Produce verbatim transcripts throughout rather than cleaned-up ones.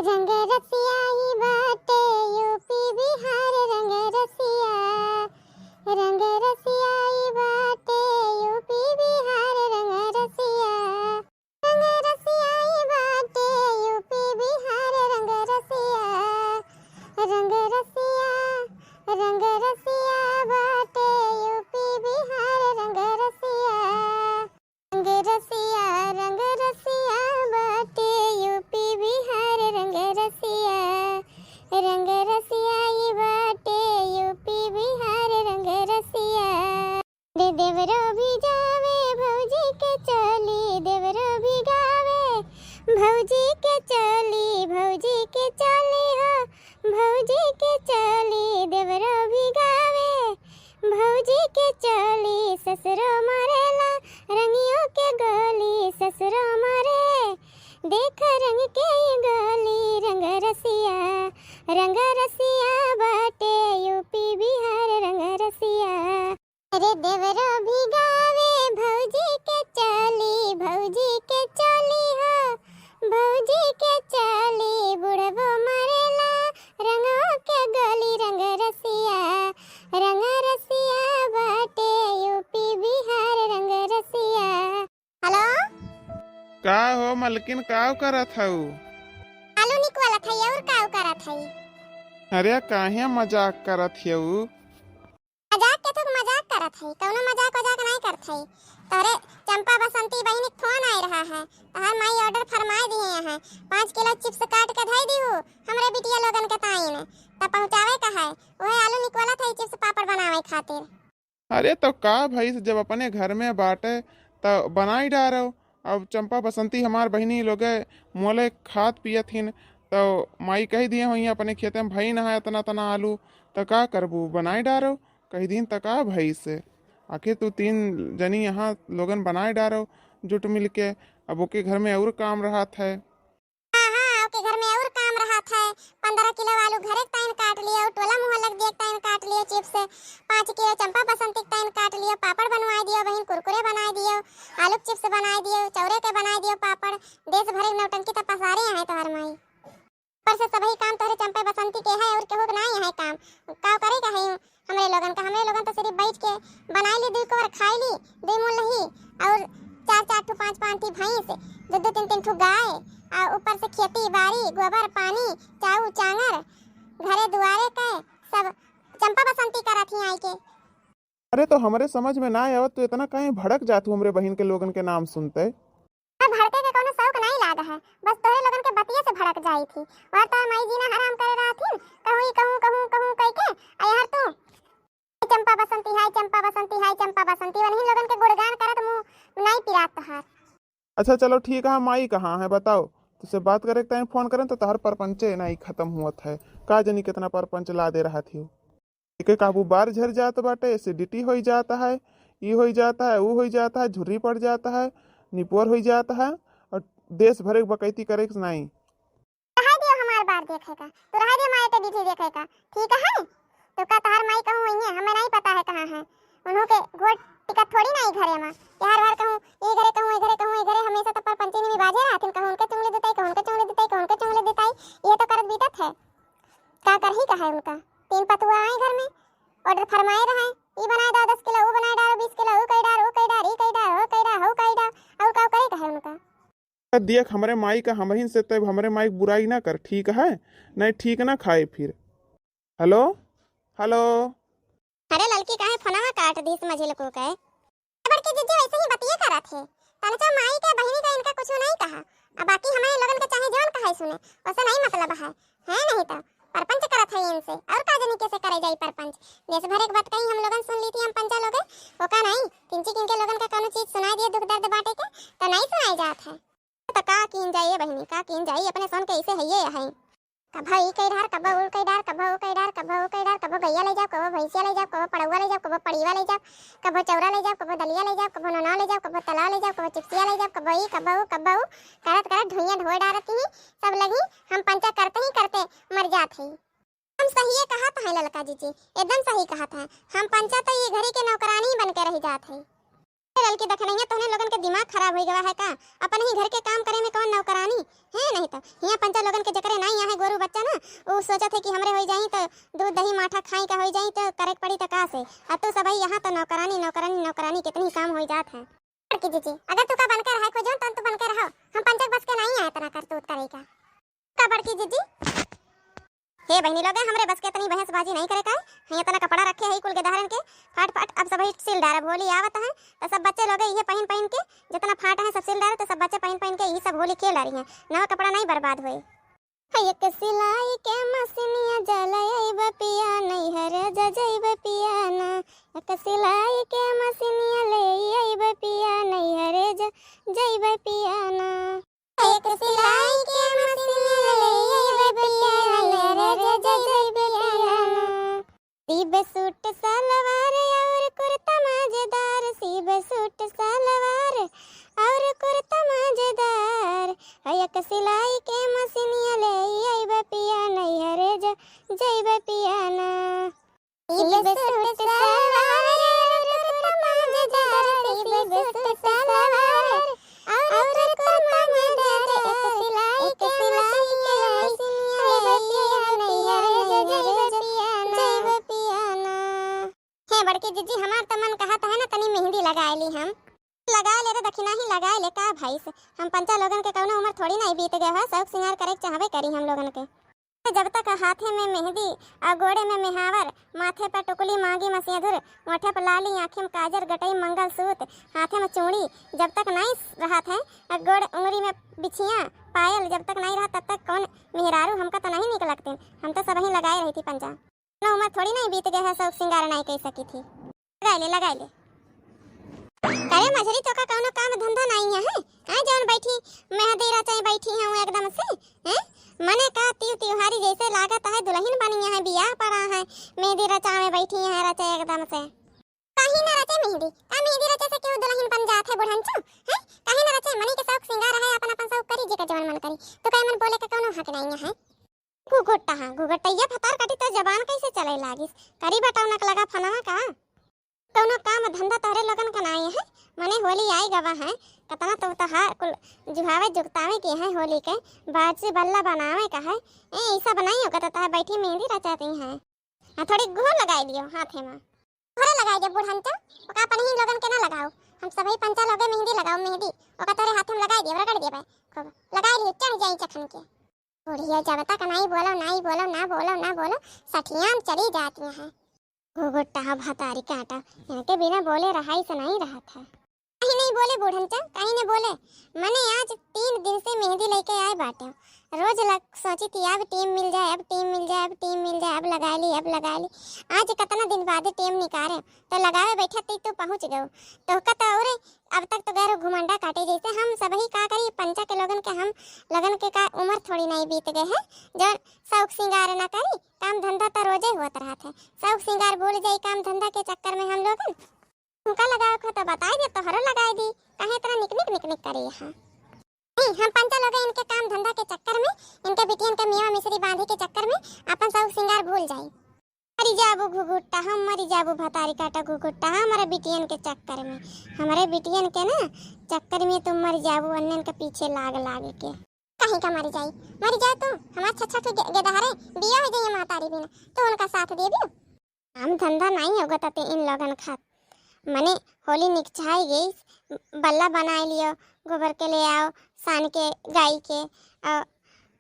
रंग रसिया ई बाटे यूपी बिहार रंग रसिया, रंग रसिया ई बाटे यूपी बिहार रंग रसिया। रंग रसिया ई बाटे यूपी बिहार रंग रसिया, रंग रसिया, रंग रसिया बाटे यूपी बिहार रंग रसिया। रंग रसिया, रंग रसिया बाटे यूपी बिहार रंग रसिया, रंग रसिया ई बाटे यूपी बिहार रंग रसिया। रे देवरो भी गावे भौजी के चोली, देवरो भी गावे भौजी के चोली, भौजी के चोली हो, भौजी के चोली। देवरो भी गावे भौजी के चोली, ससुरो मारेला रंगियों के गोली, ससुरो मारे देख रंग के ई गोली। रंग रसिया, रंग रसिया बाटे यूपी बिहार रंग रसिया। अरे देवरो भी गावे भौजी के चोली, भौजी के चोली हो, भौजी के चोली। बुढ़बो मारेला रंगों के गोली। रंग रसिया, रंग रसिया बाटे यूपी बिहार रंग रसिया। हेलो। का हो मलकिन, का करत हऊ? आलू निकलत हई, और का करत हई? अरे काहे मजाक करत हऊ? मजाक के थुक मजाक करत हई, कौनो मजाक वजाक नाई करत हई। तोरे चंपा बसंती बहिनी के फोन आए रहा है, तहार माई ऑर्डर फरमाए दिए हैं, पाँच किलो चिप्स काट के धई दीहू हमरे बिटिया लोगन के ताईं, तब पहुँचावे का है, वह आलू निकलत हई, चिप्स पापड़ बनावे खातिर। अरे तो का भई, जब अपने घर में बाटे त बनाई डारो। अब चंपा बसंती हमार बहिनी लोगे मोले खात पियत हिन, तो माई कही दिए होइहें अपने खेते में भई ना है इतना तना आलू, त का करबू, बनाई डारो, कही दिन त का भई से। आखिर तू तीन जनी यहाँ लोगन बनाई डारो जुट मिल के, अब ओके घर में और काम रहत है। हाँ, हाँ, ओके घर में और काम रहत है। पन्द्रह किलो आलू घरे के ताईं काट लियो, टोला मोहल्ला के दिए के ताईं काट लियो चिप्स, पाँच किलो चंपा बसंती के ताईं काट लियो, पापड़ बनवाए दियो बहिन, कुरकुरे बनाए दियो, आलू के चिप्स बनाए दियो, चौरे के बनाए दियो पापड़। देश भरे के नौटंकी त पसारे हैं तोहर माई। ऊपर से सबही काम तोहरे चंपा बसंती के है और केहू के नाई है काम। का करे का है? हमरे लोगन का, हमरे लोगन तो सिर्फ बैठ के बनाई ली, दुई कोर खाई ली, दुई मुँह लही, और चार चार ठो, पाँच पाँच ठी भैंस, दो दो तीन तीन ठो गाय, और ऊपर से खेती बाड़ी, गोबर पानी, चाऊ चांगर, घरे दुआरे के सब चंपा बसंती करत ही आई के। अरे तो हमरे समझ में ना आवत, तू इतना काहे भड़क जात हूँ हमरे बहिन के लोगन के नाम सुनते? अब भड़के के कौनो शौक नाई लाग है, बस तोहरे लोगन के बतिये से भड़क जाई थी। और तोहर माई जीना हराम करे रहथिन, कहूँ ई कहूँ, कहूँ, कहूँ कह के, आ यार तू, "हाय चंपा बसंती, हाय चंपा बसंती, हाय चंपा बसंती", वनही लोगन के गुणगान करत मुँह नाई पिरात तोहार। अच्छा चलो ठीक है, माई कहाँ है बताओ? तुझसे बात करे के टाइम फोन करें तो तोहार परपंचे नाई खत्म हुआ है। का जनी कितना परपंच ला दे रहा थी। एके कहबू बार झर जात बाटे, एसिडिटी होई जात है, ई होई जात है, ऊ होई जात है, झुर्री पड़ जात है, निपोर होई जात है, और देश भरे के बकैती करे के नाई। रहा दियो हमार बार देखे का, तो रहा दियो माई एसिडिटी देखे का, ठीक है? तो का तहार माई कहूँ हुई है, हमें नहीं पता है कहाँ है, उन्हों के गोड़ टिकत थोड़ी ना ई घरे में, कि हर हर कहूँ ई घरे कहूँ, ई घरे कहूँ, ई घरे हमेशा तो परपंचिनी में बाजे रहथिन, कहूँ उनके चुंगली देताई, कहूँ उनके चुंगली देताई, कहूँ उनके चुंगली देताई, ये तो करत बीतत है। का करही का है उनका? तीन पतुआ आई घर में, ऑर्डर फरमाए रहे, "ई बनाए डार दस किलो, ऊ बनाए डार बीस किलो, ऊ कई डार, ऊ कई डार, ई कई डार, ओ कई डार, हऊ कई डार", और का करे का है उनका? देख, हमरे माई का हमहिन से तब हमरे माई की बुराई ना कर, ठीक है? नहीं ठीक ना खाए फिर। हेलो, हेलो। अरे ललकी, काहे फोनवा काट दीस मझिलकू के? बड़की जीजी वैसे ही बतिये करत है। तनचो माई के बहिनी का इनका कुछ नहीं कहा। अब बाकी हमारे लोगन के चाहे जौन कहे सुने, ओसे नहीं मतलब है। है नहीं तो परपंच करत है इनसे, और का जनी कैसे करे जाई परपंच। देश भर एक बात कही हम लोगन सुन ली थी हम पंचा लोगे, ओका नहीं, किंची किनके लोगन का कौनो चीज सुनाई दिए दुख दर्द बाटे के, तो नहीं सुनाई जात है। तो का कीन जाई ए बहिनी, का कीन जाई, अपने सन के ऐसे हइये है। कभो ई कई डार, कभो ऊ कई डार, कभो ऊ कई डार, कभो ऊ कई डार, कभो गैया ले जाओ, कभो भैंसिया ले जाओ, कभो पड़ौआ ले जाओ, कभो पड़ीवा ले जाओ, कभो चौरा ले जाओ, कभो दलिया ले जाओ, कभो नोना ले जाओ, कभो तलाव ले जाओ, कभो चिप्सिया ले जाओ, कभो ई, कभो ऊ, कभो ऊ, करत करत ढुइयां ढोए डारत ही, सब लगी हम पंचा करते ही करते मर जात ही। हम सहिए कहत हैं ललका जीजी, एकदम सही कहत हैं, हम पंचा तो ये घरी के नौकरानी बन के रह जात है। आजकल के देखनहिया तोहने लोगन के दिमाग खराब होइ गवा है का? अपन ही घर के काम करे में कौन नौकरानी है? नहीं तो हियाँ पंचा लोगन के जकरे नाई आहे गोरू बच्चा ना, उ सोचत है कि हमरे होइ जाई तो दूध दही माठा खाई का होइ जाई तो करे के पड़ी तो का से? आ तू सबही यहाँ तो नौकरानी, नौकरानी, नौकरानी, कितनी काम होइ जात है। बड़की जीजी, अगर तू का बन के रहे खोजो तो तू बन के रहो, हम पंचा के बस के नाई आए इतना करतूत करे का। का बड़की जीजी? हे बहिनी लोगे, हमरे बस के इतनी बहसबाजी नहीं करे का है। इतना कपड़ा रखे है कुल गेदहरन के, फट फट अब सबही सिल डारब। होली आवत है तो सब बच्चे लोगे इहे पहिन पहिन के, जितना फाट है सब सिल डारे तो सब बच्चे पहिन पहिन के यही सब होली खेल डारी हैं, नवा कपड़ा नहीं बर्बाद होए। एक सिलाई के मशीनिया जलैब पिया नैहर जजैब पिया ना, एक सिलाई के मशीनिया ले अइब पिया नैहर ज-, जैब पिया ना। एक सिलाई के मशीनिया ले अइब पिया नैहर जजैब पिया ना। सीब सूट सलवार और कुर्ता मजेदार, सीब सूट सलवार और कुर्ता मजेदार। है एक सिलाई के मशीनिया ले अइब पिया नैहर ज-, जैब पिया ना। सीब सूट सलवार और कुर्ता मजेदार, सीब सूट सलवार और कुर्ता मजेदार। एक सिलाई के मशीनिया ले अइब पिया नैहर ज-, जैब पिया ना। हे बड़की जीजी, हमार तो मन कहत है ना तनी मेहंदी लगाए ली हम। लगाए ले रे दखिना ही लगाए ले का भाई से। हम पंचा लोगन के कौनो उम्र थोड़ी नहीं बीत गए है, शौक सिंगार करे के चाहबे करी हम लोगन के। जब तक हाथे में मेहंदी और गोड़े में मेहावर, माथे पर टुकली मांगी में सिंदूर, ओठे पर लाली, आँखें में काजर, गटई मंगलसूत्र, हाथे में चूड़ी, जब तक नहीं रहत है, और गोड़ उंगरी में बिछिया पायल जब तक नहीं रहत तब तक कौन मेहरारू हमका तो नहीं निक लगतीन। हम तो सबही लगाए रही थी पंचा। ना उम्र थोड़ी नहीं बीत गए है, शौक सिंगार नहीं कह सकी थी। लगाए ले, लगाए ले। करे मझरी, तोका कौनो काम धंधा नहीं है, हैं? जौन बैठी मेहंदी रचाई बैठी हूँ एकदम से, हैं? मने का तीव तिवहारी जैसे लागत है, दुल्हन बनी है, बियाह पड़ा है, मेहंदी रचावे बैठी है, रचे एकदम से। काहे ना रचे मेहंदी? का मेहंदी रचे से केहू दुल्हन बन जात है बुढ़नचू, हैं? काहे ना रचे? मने के शौक सिंगार है, अपन अपन शौक करी, जेकर जवन मन करी। तो का मन बोले का कौनो हक नहीं है। घुघुट्टा, हाँ, घुघुट्टैया भतार काटी तो जबान कैसे चले लागिस? करी बटौना के लगा फनवा का? कौनो काम धंधा तोहरे लोगन का नाई है? मने होली आई गवा है, कतना तो तोहार कुल जुहावे जुगतावे के है होली के, बाजी बल्ला बनावे का है। ए, ई सब नहीं होगा तो तोहार बैठी मेहंदी रचाती है। हाँ, थोड़ी गोर लगाई लियो हाथे में। थोड़े लगाई दे बुढ़न तो, ओका अपन ही लोगन के ना लगाओ। हम सभी पंचा लोगे मेहंदी लगाओ, मेहंदी। ओका तोरे हाथे में लगाई दियो, रगड़ दियो बे। खूब लगाई लियो, चढ़ जाई चखन के। बुढ़िया जब तक नहीं बोलो, नहीं बोलो, ना बोलो, ना बोलो, सठियाम चली जाती हैं। घुघुट्टा भतारी काटा, यहाँ के बिना बोले रहाई से नहीं रहत है। काहे नहीं बोले बूढ़न चा, काहे नहीं बोले? मने आज तीन दिन से मेहंदी लेके आए बाटे। रोज लग, सोची थी अब टीम मिल जाए, अब टीम मिल जाए, अब टीम मिल जाए, अब लगा ली, अब लगा ली। आज कितना दिन बाद टीम निकारे, तो लगावे बैठा ती तू पहुँच गयो। तो का तो और अब तक तो गैर घुमंडा काटे जैसे हम सबही का करी, पंचा के लोगन के हम लोगन के का उम्र थोड़ी नहीं बीत गए है, जो शौक सिंगार ना करी, काम धंधा तो रोजे होत रहत है। शौक सिंगार भूल जाई काम धंधा के चक्कर में हम लोगन। तुमका लगावे को तो बताई दे, तोहरो लगाई दी, काहे इतना निकनिक निकनिक करी है? नहीं, हम पंचा लोग इनके काम धंधा के चक्कर में, इनके बिटियन के मेवा मिश्री बांधे के चक्कर में अपन शौक सिंगार भूल जाई। मरी जाबू घुघुट्टा, हम मरी जाबू भतारी काटा घुघुट्टा, हमारे बिटियन के चक्कर में, हमारे बिटियन के ना चक्कर में तुम मरी जाबू, अन्यन के पीछे लाग लाग के। कहीं का मरी जाई, मरी जाए तू, हमार छछा के गे-, गेदहरे बिया हो जाइए महतारी बिना, तो उनका साथ देबू? काम धंधा नहीं होगा तते इन लोगन खात, मने होली निकछाई गई, बल्ला बनाए लियो, गोबर के ले आओ, सान के गाई के, और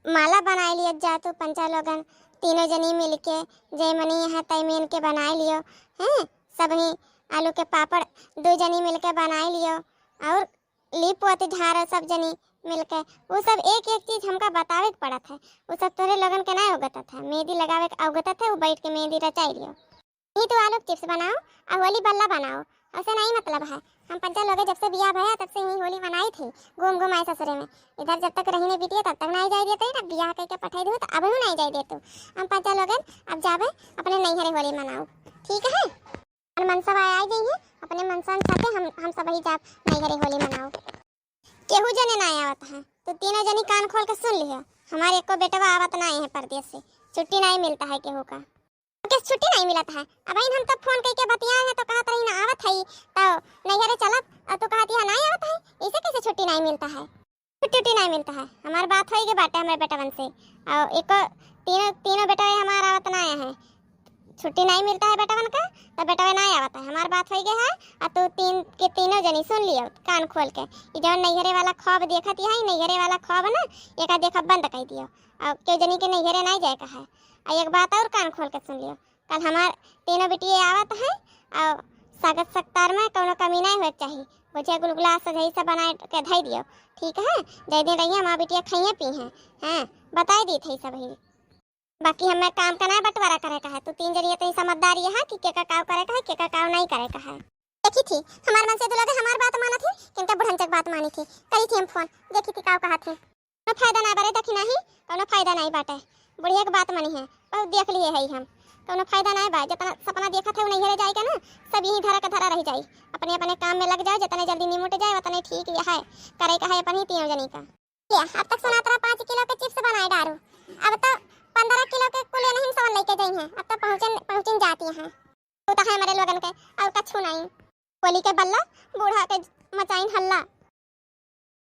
माला बनाए लियो जा तू पंचा लोगन, तीनों जनी मिलके, जय मनी यहाँ तय मेन के बनाए लियो, हैं, सबही आलू के पापड़ दो जनी मिलके बनाए लियो, और लीप पोती झारो सब जनी मिलके, वो सब एक एक चीज हमका बतावे के पड़त है, वो सब तोहरे लोगन के नहीं उगतत है, मेहंदी लगावे के उगतत है, वो बैठ के मेहंदी रचाई लियो। नहीं तो आलू के चिप्स बनाओ, आ होली बल्ला बनाओ, ऐसे नहीं मतलब है। हम पंचा लोगे जब से बियाह भया तब से ही होली मनाई थी, घूम घूम आए ससुरे में। इधर जब तक रही नहीं बिटिया तब तक नहीं जाए देते, अब बियाह करके पठाई दू तो अब नहीं जाए देतू। हम पंचा लोगन अब जाबे अपने नैहरे होली मनाओ, ठीक है? और मनसवा आ जाइए, अपने मनसन साथे हम, हम सबही जाब नैहरे होली मनाओ। केहू जने ना आवत है, तो तीनों जनी कान खोल के सुन लियो, हमारे एको बेटवा आवत ना है परदेस से, छुट्टी नहीं मिलता है केहू का। कैसे छुट्टी नहीं मिलत है? अब हम तो फोन कइके बतियाए हैं तो कहत रही ना आवत है, तो नैहरे चलब, और तू कहत यहाँ नहीं आवत है, इसे कैसे छुट्टी नहीं मिलता है? छुट्टी उट्टी नहीं मिलता है, हमार बात होई गए बाटे हमरे बेटवन से, और एको तीनों, तीनों बेटवे हमार आवत ना आए हैं, छुट्टी नहीं मिलता है बेटवन का, तो बेटवे नहीं आवत है, हमार बात होई गए है, और तू तीन के तीनों जनी सुन लियो कान खोल के, ई जौन नैहरे वाला ख्वाब देखत है, नैहरे वाला ख्वाब ना, एका देखब बंद कर दियो, और केहू जनी के नैहरे नहीं जाए का है। और एक बात और कान खोल के सुन लियो, कल हमार तीनों बिटिये आवत हैं, और सागत सत्कार में कौनो कमी नहीं होए के चाही। बुझे गुलगुला सजई से बनाए के धई दियो, ठीक है? जय दिन रहिए हमार बिटिया खाइए पी हैं, हैं, बताई दी थी सब ही। बाकी हमें काम का ना बंटवारा करे का है, तू तीन जनी इतनी समझदारी है कि केका काव करे का है, केका काव नहीं करे का है। देखी थी, हमार मन से दुलगे हमार बात मानत थी, किनका बुढ़न चक बात मानी थी, करी थी हम फोन, देखी थी काव कहा थी। कौनो फायदा ना बरे, देखी नहीं, कौनो फायदा नहीं बाटे। बुढ़िया के बात मनी है, बहुत देख लिए है हम, कौनो फायदा नहीं बा। जितना सपना देखत है, वो नैहरे जाए के ना, सब यहीं धरा के धरा रह जाई। अपने अपने काम में लग जाओ, जितने जल्दी निमुट जाए, उतने ठीक है, करे का है अपन ही तीनों जनी का। ले, अब तक सुनात रहा पाँच किलो के चिप्स बनाए डारू, अब तो पन्द्रह किलो के कुले नहीं सवन लेके जाई हैं, अब तो पहुँचन, पहुँचन जाती हैं। तू तो है हमारे लोगन के, और कछु नहीं। बोली के बल्ला, बूढ़ा के मचाइन हल्ला।